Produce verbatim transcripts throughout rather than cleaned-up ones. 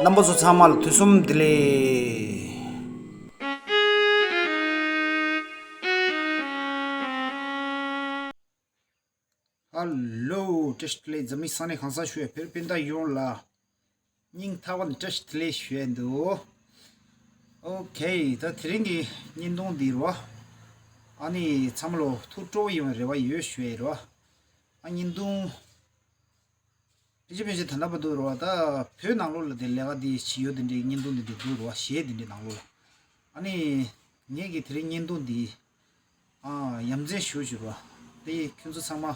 རྣམ་པ་ཚོ་ཚང་མ་ལ་དུས་གསུམ་བདེ་ལེགས། ཧ་ལོ། བཀྲ་ཤིས་བདེ་ལེགས། འཛམ་གླིང་ས་གནས་གང་སར་བཞུགས་པའི་བོད་སྤུན་ཟླ་ཡོངས་ལ་སྙིང་ཐག་པ་ནས་བཀྲ་ཤིས་བདེ་ལེགས་ཞུ་ཡས་འདུག་ཨོ་ཁེ། ད་དེ་རིང་གི་བརྙན་ཐུང་འདི་རེད་བ། ཨ་ནི་ཚང་མ་ལོ་ཐུགས་སྤྲོ་བོ་ཡོང་བའི་རེ་བ་ཡོད་ཞུ་ཡས་རེད་བ། ཨ་བརྙན་ཐུང་ཕལ་ཆེར་ཕལ་ཆེར་ད་ལྟ་བར་དུ་རེད་བ། ད་བོད་ནང་ལོགས་ལ་དེ་ལས་ཀ་དེ་བྱེད་ཡོད་དེ་འདྲའི་བརྙན་ཐུང་དེ་འདྲ་འདུག་རེད་བ། གཞས་དེ་འདྲའི་ནང་ལོགས་ལ། ཨ་ནི་ངེད་ཀྱི་དེ་རིང་བརྙན་ཐུང་འདི་ཨ་ཡ་མཚན་ཞུ་ཞུ་རེད་བ། དེ་ཁྱོད་ཚོ་ཚང་མ་ཨ་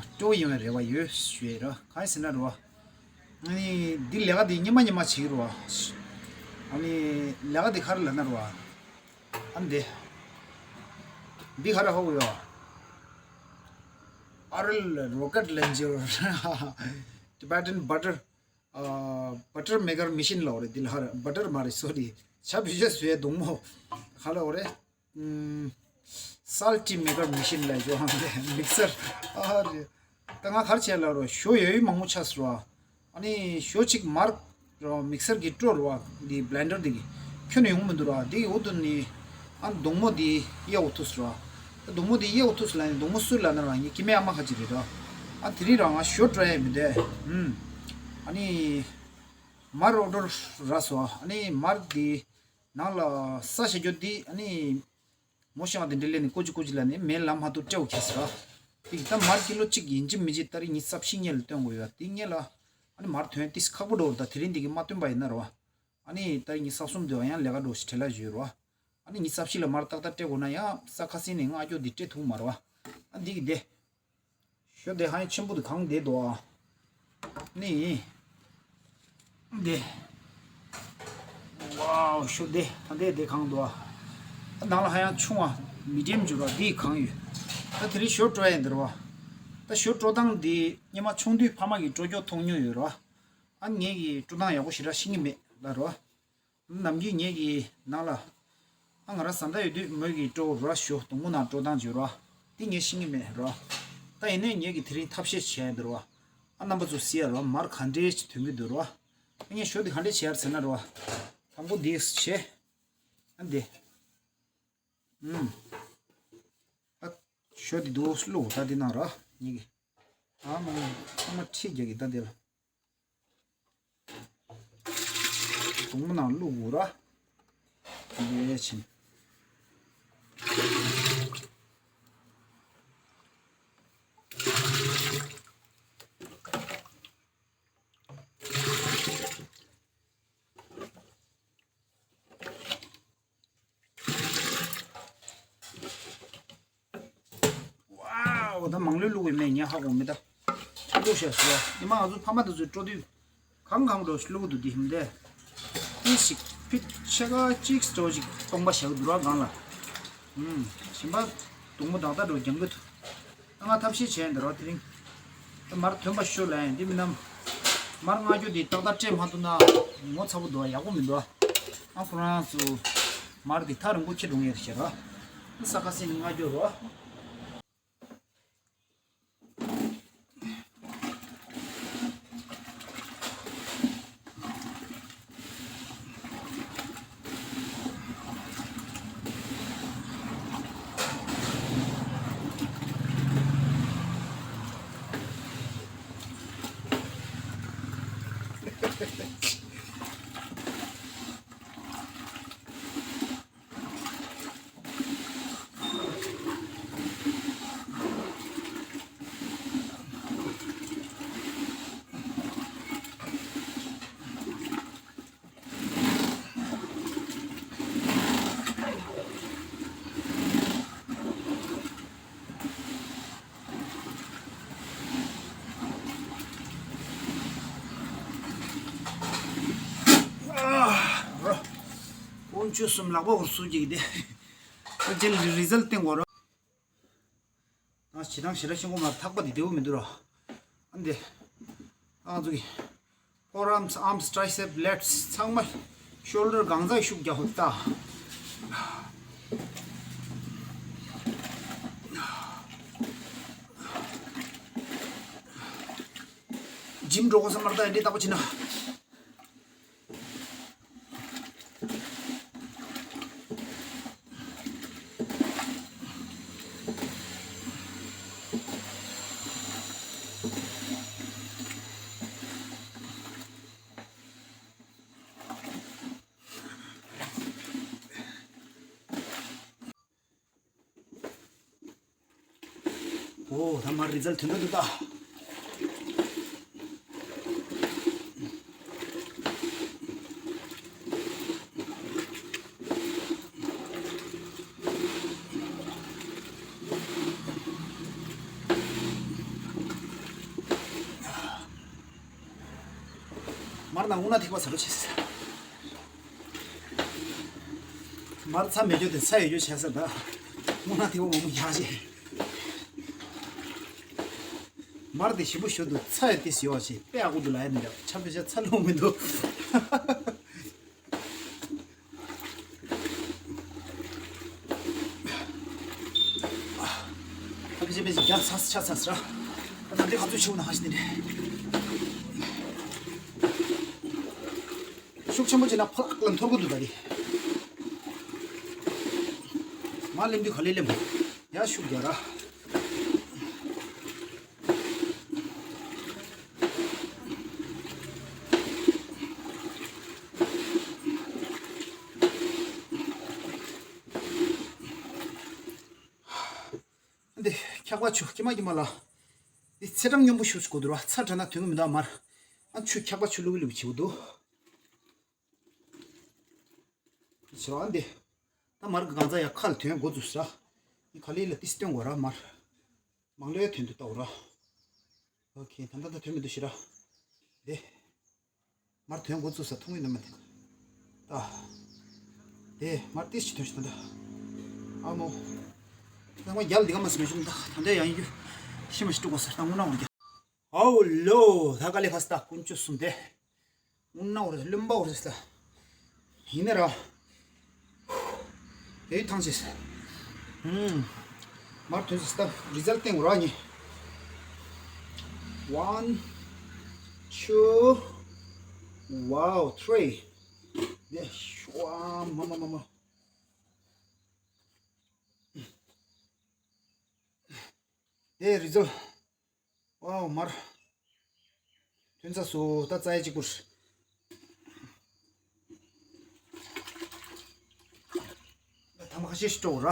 སྤྲོ་བོ་ཡོང་བའི་རེ་བ་ཡོད་ཞུ་ཡས་རེད་བ། གང་ཡིན་ཟེར་ན་རེད་བ། ཨ་ནི་འདི་ལས་ཀ་འདི་སྙེ་མ་སྙེ་མ་བྱེད་ཀྱི་རེད་བ། ཨ་ནི་ལས་ཀ་འདི་ག་རེ་ལབ་ན་རེད་བ། ཨ་ནི་འདི་འདི་ག་རེ་ཧ་གོ་ཡོད། ཨ་རལ་རོ་ཀེཊ་ལོན་ཅར། Tibetan butter butter maker machine ལབ་རེད། འདི་ལ་ཧ་རེ་butter མ་རེད། སོ་རི། ཇ་བི་ཇ་བཟོ་ཡའི་སྡོང་མོ་ག་ལབ་རེད། ཨུམ། Salty maker machine ལབ་ཡོད་ཧམ། དེ་མིག་སར་ཨ་རེད། ད་ང་ག་རེ་བྱས་ལབ་རོ། ཞོ་ཡོད་ཡོད་མང་པོ་ཆགས་སོང་ར། ཨ་ནི་ཞོ་གཅིག་མར་རོ་མིག་སར་གྱིས་དཀྲོལ་རོ། འདི་བྷི་ལེན་ཌར་འདི་གིས་ཁྱོན་ནས་ཡོང་མི་འདུག་ར། འདི་གི་འོག་ཏུ་ནི་ཨ་སྡོང་མོ་འདི་གཡས་འོག་ཐུག་སོང་ར། སྡོང་མོ་འདི་གཡས་འོག་ཐུག་སོང་ལབ་ནི། སྡོང་མོ་སུ་ལབ་ན་ར་ངའི་སྐྱེ་དམན་ཨ་མ་ཁ་ཅིག་རེད་ར། ཨ་དེ་རིང་ར་ང་ཞོ་དཀྲོལ་ཡས་མི་འདུག་ཨུམ། ཨ་ནི་མར་ཨོར་ཌར་རག་སོང་། ཨ་ནི་མར་འདི་ནང་ལ་ས་བཞག་རྒྱུ་འདི་ཨ་ནི་མོ་ཤང་དེ་འདྲ་ལས་ནི་ཀོ་ཅི་ཀོ་ཅི་ལ་ནི་མེ་ལམ་ཧ་ཏུ་སྤྲེའུ་ཁེ་སི་ར། དེ་གི་ད་མར་ཀི་ལོ་གཅིག་ཡིན་གཅིག་མིན་གཅིག་ཏ་རིག་ཉི་ཤུ་རྩ་བཞི་སྔོན་ལ་བཏོན་དགོས་ཡོད། དེ་སྔོན་ལ་ཨ་ནི་མར་ཐོན་ཏིས་ཁག་པོ་འགྲོ་བ། ད་དེ་རིང་འདི་གི་མ་བཏོན་པ་ཡིན་ན་ར་བ། ཨ་ནི་ཏ་རིག་ཉི་ཤུ་རྩ་གསུམ་དུ་ཡང་ལས་ཀ་འགྲོ་ཞིག་བྲེལ་ལ་བཞུད་ར་བ། ཨ་ནི་ཉི་ཤུ་རྩ་བཞི་ལ་མར་ཏག་ཏག་སྤྲད་དགོས་ན་ཡང་ས་ཁ་སང་ནས་ང་ཨ་ཅོ་འདི་སྤྲད་ཐུབ་མ་ར་བ། ཨ་འདི་གི་དེ། ཞོ་དེ་ཧ་ཡང་ཆེན་པོ་དུ་གང་བསྡད་འདུག་ཨ། ནི། འདི། ཝའོ། ཞོ་དེ་ད་འདི་དེ་གང་འདུག་ཨ། ནང་ལ་ཧ་ཡང་ཆུང་བ་མི་ཌི་ཡམ་འཇུ་ར་འདི་གང་ཡོད། ད་དེ་རིང་ཞོ་དཀྲོལ་ཡ་འདི་ར་བ། ད་ཞོ་དཀྲོལ་སྟངས་འདི་སྔོན་མ་ཆུང་དུས་ཕ་མ་གིས་དཀྲོལ་རྒྱུ་མཐོང་མྱོང་ཡོད་ར་བ། ཨ་ངེད་ཀྱིས་དཀྲོལ་སྟངས་ཡག་པོ་ཞེ་དྲག་ཤེས་ཀྱི་མེད་ལ་ར་བ། ནམ་རྒྱུན་ངེད་ཀྱི་ནང་ལ་ཨ་ང་རང་བཟའ་ཟླ་ཡོད་དུས་མོས་ཀྱིས་དཀྲོལ་ར་ཞོ། སྡོང་པོ་ནང་དཀྲོལ་སྟངས་བྱོས་ར། དེ་ངས་ཤེས་ཀྱི་མེད་ར། ད་ཡིན་ནའི་ངེད་ཀྱིས་དེ་རིང་ཐབས་ཤེས་བྱས་འདུག་ར། ཨ་རྣམ་པ་ཚོ་གཟིགས་ཡ་ར། མར་ག་འདྲས་ཅིག་ཐོན་གྱི་འདུག་ར། ཨ་ངས་ཞོ་འདི་ག་འདྲས་བྱས་ཡ་ཟེར་ན་ར། དང་པོ་འདི་བྱས། ཨ་འདི། ཨུམ། ཨ་ཞོ་འདི་འདུག་བླུགས་ད་འདི་ནང་ར། ངེད་ཀྱི། ཨ་མ་ཨ་མ་ཁྲིད་རྒྱག་གི་ད་འདི་ལ། སྡོང་པོ་ནང་བླུགས་དགོས་ར། འདི་ཕྱིན། ཝའོ། ད་མང་ལོས་བླུགས་ཡོད་མེད་ངས་ཧ་གོ་མེད་ད། ཆུ་བླུགས་བྱས་སོ། ཉི་མ་ང་ཚོ་ཕ་མ་དེ་ཚོས་སྤྲོ་དུས་གང་གང་འགྲོ་བླུགས་འདུག་འདི་ཧིམ་དེ། ཏི་ཞིག་ཕིད་ཕྱེད་ཀ་གཅིག་སྤྲོ་ཞིག་སྟོང་པ་བྱ་གི་འདུག་ར་སྒང་ལ། ཨུམ། གཞན་པ་སྡོང་པོ་དག་ད་འགྲོ་རྒྱང་གི་འདུག་ད་ང་ཐབས་ཤེས་བྱས་འདི་རོ་དེ་རིང་། ད་མར་ཐོན་པ་ཤོ་ལ་ཡིན་འདི་མིན་ནམ། མར་མངགས་རྒྱུ་འདི་ཏག་ཏག་སྤྲད་མ་ཐུབ་ན་ངོ་ཚ་པོ་འདུག་ཡག་པོ་མི་འདུག་ཨ་ཁོ་རང་ཚོ་མར་འདི་ཐག་རིང་པོ་ཁྱེར་འགྲོ་ངེས་རེད་ཤག་ར། ས་ཁ་སེང་མངགས་རྒྱུ་རོ། ཀོང་ཆུ་གསུམ་ལག་པ་འུར་སུ་གཅིག་དེ། ཨ་ཅེ་རི་ཟལ་ཏེ་ངོ་ར། ང་བྱེད་སྟངས་ཞེ་དྲག་ཤེས་གོ་མ་ཐག་པ་དེ་བདེ་བོ་མི་འདུག་ར། ཨ་འདི། ཨ་ང་ཚོ་གི། Forearms, arms, tricep, lats ཚང་མ་ཤོལ་ཌར་གང་ཚ་ཤུགས་རྒྱག་ཧོད་ལྟ། ཇིམ་འགྲོ་དགོས་ས་མ་རེད་ད། འདི་ལྟ་བུ་བྱས་ན། ཨོ་ད་མར་རི་ཛལ་ཐོན་འདུག་ད། མར་ནང་དངོས་གནས་ཐིགས་པ་ཟ་རོ་བྱེད་ས། མར་ཚྭ་མེད་རྒྱུ་དེ་ཚྭ་ཡོད་རྒྱུ་བྱས་ས་ད། དངོས་གནས་ཐིགས་པ་མང་པོ་རྒྱག་བྱེད། མར་དེ་ཞིམ་པོ་ཞོ་འདུག་ཚྭ་ཡོད་དེ་ཟེར་བ་བྱེད་དཔེ་ཨ་ཁུ་འདུག་ལ་ཡ་འདི་འདྲ་ཆབ་དེ་ཆ་ཚྭ་ལོང་མི་འདུག་ཨ་ཁུ་ཆེ་པེ་ཞིག་རྒྱ་ཚ་ཆ་ཚ་ཟེར། ད་འདི་ག་ཚོད་ཆེ་བོ་ན་ཧ་ཞིག་འདི་འདྲ། ཤུགས་ཆེན་པོ་བྱས་ན་ཕ་ལག་ལ་འཐོར་གི་འདུག་ད་དེ། མ་ལེམ་དུས་ག་ལེ་ལེམ། ཡ་ཤུགས་རྒྱག་ར། འདི་འཁྱག་པ་ཆུ་ཀྱི་མ་ཀྱི་མ་ལ། འདི་ཚེ་གྲང་སྙོམས་པོ་ཞུ་དགོས་འདུག་ར། ཚ་དྲགས་ན་དོན་གི་མི་འདུག་མར། ཨ་ཆུ་འཁྱག་པ་ཆུ་བླུག་བླུག་བྱེད་འདུག་བྱེད་ར་འདི། ད་མར་གི་གང་ཚ་ཡ་ཁ་ལ་དོན་འགོ་འཛུགས་ས། འདི་ག་ལེ་ལ་ཏིས་སྟོན་དགོས་ར་མར། མང་ལོས་དོན་དུ་བལྟ་འོ་ར། ཨོ་ཁེ་ད་ད་ད་དོན་མི་འདུག་ཤི་ར། འདི། མར་དོན་འགོ་བཙུགས་ས་ཐུང་ངུའི་ནུ་མ་དེ། ད། དེ་མར་ཏིས་ཅི་དོན་ཞིག་ད་ད། ཨ་མོ། ད་ང་རྒྱལ་འདི་ག་མ་སི་མེ་ཤུ་ད་ད་འདྲ་ཡང་ཡུ། ཤི་མ་ཤི་ཏུ་གོ་ས་ད་ངུ་ན་འོར་རྒྱ། ཨའོ་ལོ་ད་ག་ལེ་ཕ་སི་ཏ་ཀུན་ཅུ་གསུམ་དེ། ངུ་ན་འོར་རློན་པ་འོར་ས། ཡིན་ན་ར། དེའི་ཐང་ཆད། ཧུམ། མར་ཐོན་ཟེར་སྟབས་རི་ཛལ་སྟེང་ར་ཉེ། One, two, wow, three. དེ་ཤུ་ཨ་མ་མ་མ་མ། དེ་རི་ཛལ། ཝའོ་མར། ཐོན་ཚར་སོང་ད་རྩ་ཡ་གཅིག་པུར། ད་མ་ཁ་ཤས་ཤིག་སྤྲོ་ར།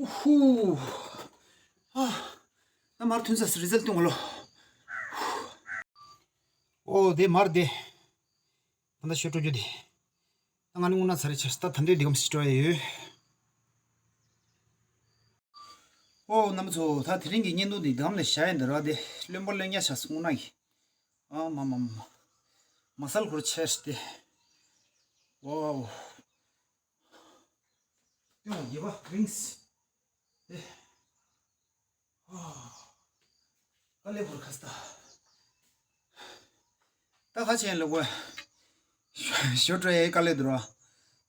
ཧུ། ཨ། ད་མར་ཐོན་ས་རི་ཛལ་ཏུ་ངོ་ལོ། ཨོ་དེ་མར་དེ། ད་ལྟ་ཤོ་སྤྲོ་རྒྱུ་དེ། ད་ང་ནི་དངོས་གནས་ཚ་རེ་ཆར་སི་ད་ད་འདྲའི་འདི་གམ་སི་སྤྲོ་ཡ་ཡོད། ཨོ་རྣམ་པ་ཚོ་ད་དེ་རིང་གི་བརྙན་ཐུང་འདི་འདམ་ལས་བྱ་ཡ་འདི་ར་དེ་རློན་པ་རློན་ཉ་ཆ་སོང་ན་གི། ཨ་མ་མ་མ་མ། མ་སལ་ཁོར་ཆེར་སྟེ། ཝའོ། ཡོང་རྒྱས་པ་རིང་སི། དེ། དཀའ་ལས་བོར་ཁ་སྟ། ད་ཁ་ཆེན་ལ་གོ། ཞོ་སྤྲོ་ཡའི་དཀའ་ལས་འདུག་ར།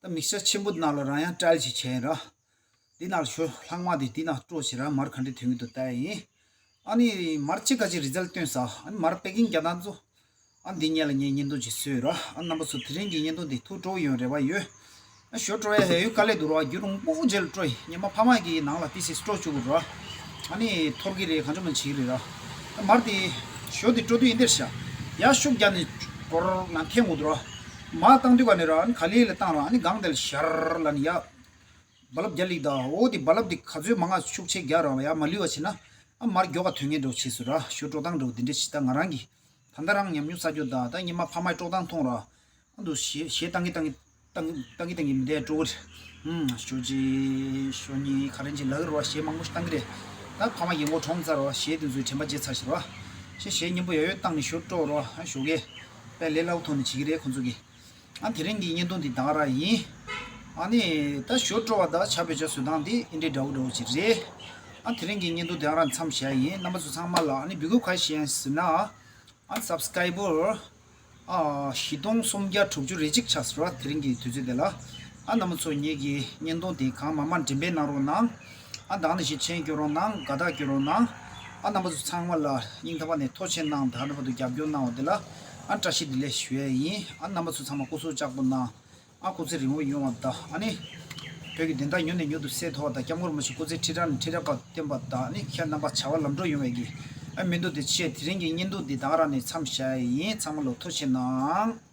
ད་མིག་ཤ་ཆེན་པོ་ནང་ལ་རང་ཡང་ཀྲལ་ཞིག་བྱས་ར། འདི་ནང་ལ་ཞོ་ལྷག་མ་དེ་འདི་ནང་སྤྲོ་བྱེད་ར་མར་ག་འདྲས་ཐོན་གི་འདུག་ལྟ་ཡ་ཡིན། ཨ་ནི་མར་ཅི་ག་ཅི་རི་ཛལ་སྟོན་ས་ཨ་ནི་མར་པེ་ཀིང་རྒྱག་སྟངས་ཚོ། ཨ་འདི་ཉལ་ལ་ངས་བརྙན་ཐུང་ཅིག་བཟོས་ར། ཨ་རྣམ་པ་ཚོ་དེ་རིང་གི་བརྙན་ཐུང་འདི་ཐུགས་སྤྲོ་ཡོང་རེ་བ་ཡོད། ཨ་ཞོ་སྤྲོ་ཡ་ཧེ་ཡོད་དཀའ་ལས་འདུག་ར། རྒྱུ་རུང་པོ་རྗེས་ལ་སྤྲོ་ཡི་ཉི་མ་ཕ་མ་གི་ནང་ལ་ཏི་སི་སྤྲོ་བཅུག་ར། ཨ་ནི་འཐོར་གི་རེད་གང་ཅི་མ་བྱེད་ཀྱི་རེད་ར། ཨ་མར་དེ་ཞོ་དེ་སྤྲོ་དུས་ཡིན་དེར་ཤ། ཡ་ཤུགས་རྒྱག་ནས་སྐོར་ན་འཐེན་འོང་འདུག་ར། མ་བཏང་དུས་ག་ནས་ར་ཨ་ནི་ག་ལེ་ལ་བཏང་ར་ཨ་ནི་སྒང་དེ་ལ་ཤར་ལ་ནི་ཡ། རྦ་རླབས་རྒྱག་ལེགས་ད། འོ་དེ་རྦ་རླབས་དེ་ག་ཚོད་མང་ང་ཤུགས་ཆེ་རྒྱག་ར་ཡ་མ་ལུས་པ་བྱས་ན། ཨ་མར་མགྱོགས་ག་ཐོན་ངེས་འགྲོ་བྱས་སུ་ར་ཞོ་སྤྲོ་སྟངས་འགྲོ་དེ་འདྲས་ཤི་ད་ང་རང་གི། ད་ལྟ་རང་ཉམས་མྱོང་ས་རྒྱུ་ད་ད་ཉི་མ་ཕ་མའི་སྤྲོ་སྟངས་མཐོང་ར། ཨ་འདུ་ཞེ་ཞེ་བཏང་གི་བཏང་གི་བཏང་གི་བཏང་གི་བཏང་གི་མི་འདས་སྤྲོ་གི་རེད། ཧུམ་ཞོ་ཅི་ཞོ་ཉི་ག་རེ་ཅི་ལ་གི་ར་ཞེ་མང་པོ་ཞིག་བཏང་གི་རེད། ད་ཕ་མ་ཡིན་མགོ་གྲོང་ཚར་ར་ཞེ་དེ་ཚོའི་དྲན་པ་བརྗེད་ཚར་ཞིག་ར། ཞེ་ཞེ་སྙིང་པོ་ཡོད་ཡོད་བཏང་ནས་ཞོ་སྤྲོ་ར་ཞོ་གས། དཔེ་ལས་སླ་བོ་ཐོག་ནས་བྱེད་ཀྱི་རེད་ཁོང་ཚོ་གིས། ཨ་དེ་རིང་གི་བརྙན་ཐུང་འདི་ད་ག་རང་ཡིན། ཨ་ནི་ད་ཞོ་སྤྲོ་བ་དང་ཆ་བེད་སྤྱོད་བཟོ་སྟངས་འདི་ཨིན་འདྲའི་འདྲ་བོ་འདྲ་བོ་ཅིག་རེད། ཨ་དེ་རིང་གི་བརྙན་ཐུང་དེ་ག་རང་མཚམས་བཞག་ཡིན། རྣམ་པ་ཚོ་ཚང་མ་ལ་ཨ་ནི་འབུལ་དགོས་ག་ཞིག་ཡིན་ཟེར་ན། ཨ་སབ་སི་ཀ་རའི་བར་ཨ་བཞི་སྟོང་སུམ་བརྒྱ་དྲུག་ཅུ་རེ་གཅིག་ཆགས་སོང་ར་དེ་རིང་གི་དུས་ཚོད་དེ་ལ། ཨ་རྣམ་པ་ཚོ་ངེད་ཀྱི་བརྙན་ཐུང་དེ་གང་མང་མང་འགྲེམས་སྤེལ་གནང་རོགས་གནང་། ཨ་ད་ག་ནང་བཞིན་མཆན་སྐྱོན་རོགས་གནང་དགའ་རྟགས་སྐྱོན་རོགས་གནང་། ཨ་རྣམ་པ་ཚོ་ཚང་མ་ལ་སྙིང་ཐག་པ་ནས་ཐུགས་རྗེ་གནང་། ད་ལྟ་བར་དུ་རྒྱབ་སྐྱོར་གནང་བ་དེ་ལ་ཨ་བཀྲ་ཤིས་བདེ་ལེགས་ཞུ་ཡས་ཡིན། ཨ་རྣམ་པ་ཚོ་ཚང་མ་སྐུ་གཟུགས་ལྕགས་པོ་གནང་། ཨ་སྐུ་ཚེ་རིང་པོ་ཡོང་བ་དང་། ཨ་ནི་བོད་ཀྱི་བདེན་མཐའ་མྱུར་ནས་མྱུར་དུ་གསལ་ཐུབ་པ་དང་། སྐྱབས་མགོན་རིན་པོ་ཆེ་སྐུ་ཚེ་ཁྲི་ཕྲག་ནས་ཁྲི་ཕྲག་བར་བརྟན་པ་དང་། ཨ་ནི་ཁྱེད་རྣམ་པ་བྱ་བ་ལམ་འགྲོ་ཡོང་བའི་གི་ཨ་སྨོན་འདུན་དེ་ཆེད། དེ་རིང་གི་བརྙན་ཐུང་འདི་ད་ག་རང་ནས་མཚམས་བཞག་ཡས་ཡིན། ཚང་མ་ལ་ཐུགས་རྗེ་གནང་།